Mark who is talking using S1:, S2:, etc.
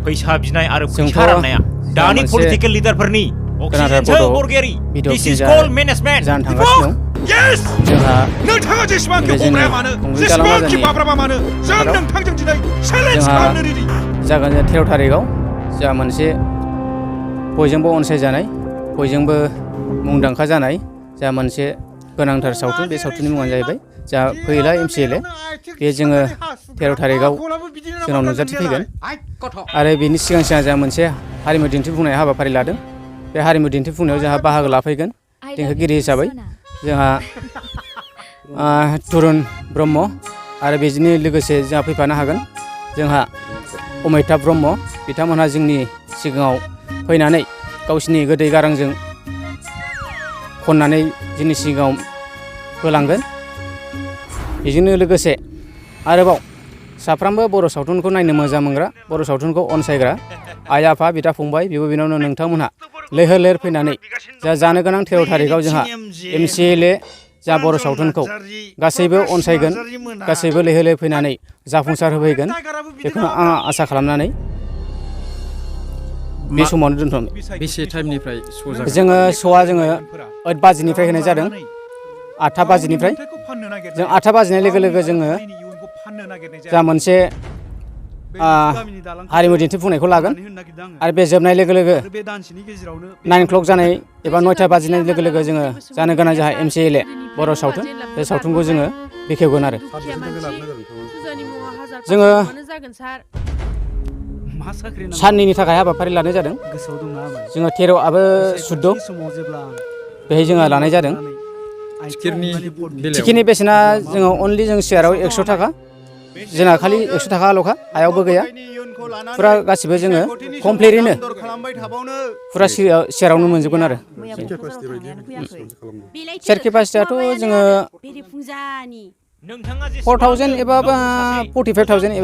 S1: फैसा बिनाय आरो फैसा राननाया दानि पलिटिकेल लिडारफोरनि अक्सिजेनजों बरगयारि दिस इज कल्ड मेनेजमेन्ट
S2: जानो थांगासिनो दं
S3: Yes!
S2: जोंहा
S3: नोंथाङा जेसेबांखि गंग्राया मानो जेसेबांखि बाब्राबा मानो जों नोंथांजों दिनै चेलेन्ज खालामनो रेडि
S2: जागोन 13 थारिखआव जोंहा मोनसे बयजोंबो अनसायजानाय बयजोंबो मुंदांखा जानाय जोंहा मोनसे गोनांथार सावथुन बे सावथुननि मुङानो जाहैबाय जोंहा फैला MCLA बे जोङो 13 थारिखआव जोंनाव नुजाथिफैगोन आरो बेनि सिगां जोंहा मोनसे हारिमु दिन्थिफुंनाय हाबाफारि लादों बे हारिमु दिन्थिफुंनायाव जोंहा बाहागो लाफैगोन देंखोगिरि हिसाबै जोंहा तुरुन ब्रह्म आरो बेजोंनो लोगोसे जोंहा फैफानो हागोन जोंहा अमिताभ ब्रह्म बिथांमोनहा जोंनि सिगाङाव फैनानै गावसिनि गोदै गारांजों खननानै जोंनि सिगाङाव होलांगोन बेजोंनो लोगोसे आरोबाव साफ्रोमबो बर' सावथुनखौ नायनो मोजां मोनग्रा बर' सावथुनखौ अनसायग्रा आइ आफा बिदा फंबाय बिब' बिनानाव नोंथांमोनहा लैहोर लैहोर फैनानै जानो गोनां 13 थारिखआव जोंहा MCLA जा बर' सावथुनखौ गासैबो अनसायगोन गासैबो लैहोर लैहोर फैनानै जाफुंसार होफैगोन बेखौनो आं आसा खालामनानै बे समावनो दोनथ'बाय
S4: बेसे टाइमनिफ्राय श' जागोन
S2: जोङो श'आ 8 बाजिनिफ्राय होनाय जादों 8 बाजिनिफ्राय जों 8 बाजिनाय लोगो लोगो जोङो जा मोनसे हारिमु दिन्थिफुंनायखौ लागोन आरो बे जोबनाय लोगो लोगो 9 o'clock जानाय एबा 9टा बाजिनाय लोगो लोगो जोङो जानो गोनां जोंहा MCLA बर' सावथुन बे सावथुनखौ जोङो बेखेवगोन आरो जोङो साननैनि थाखाय हाबाफारि लानाय जादों जोङो 13 आरो 14 बेहाय जोङो लानाय जादों टिकेटनि बेसेना जोङो अनलि जों सियाराव 100 थाखा जोंना खालि 100 थाखाल'खा हायावबो गैया फुरा गासिबो जोङो कमप्लिटैनो फुरा सियारावनो मोनजोबगोन आरो सियार केपासिटियाथ' जोङो 4000 एबा 45,000 एबा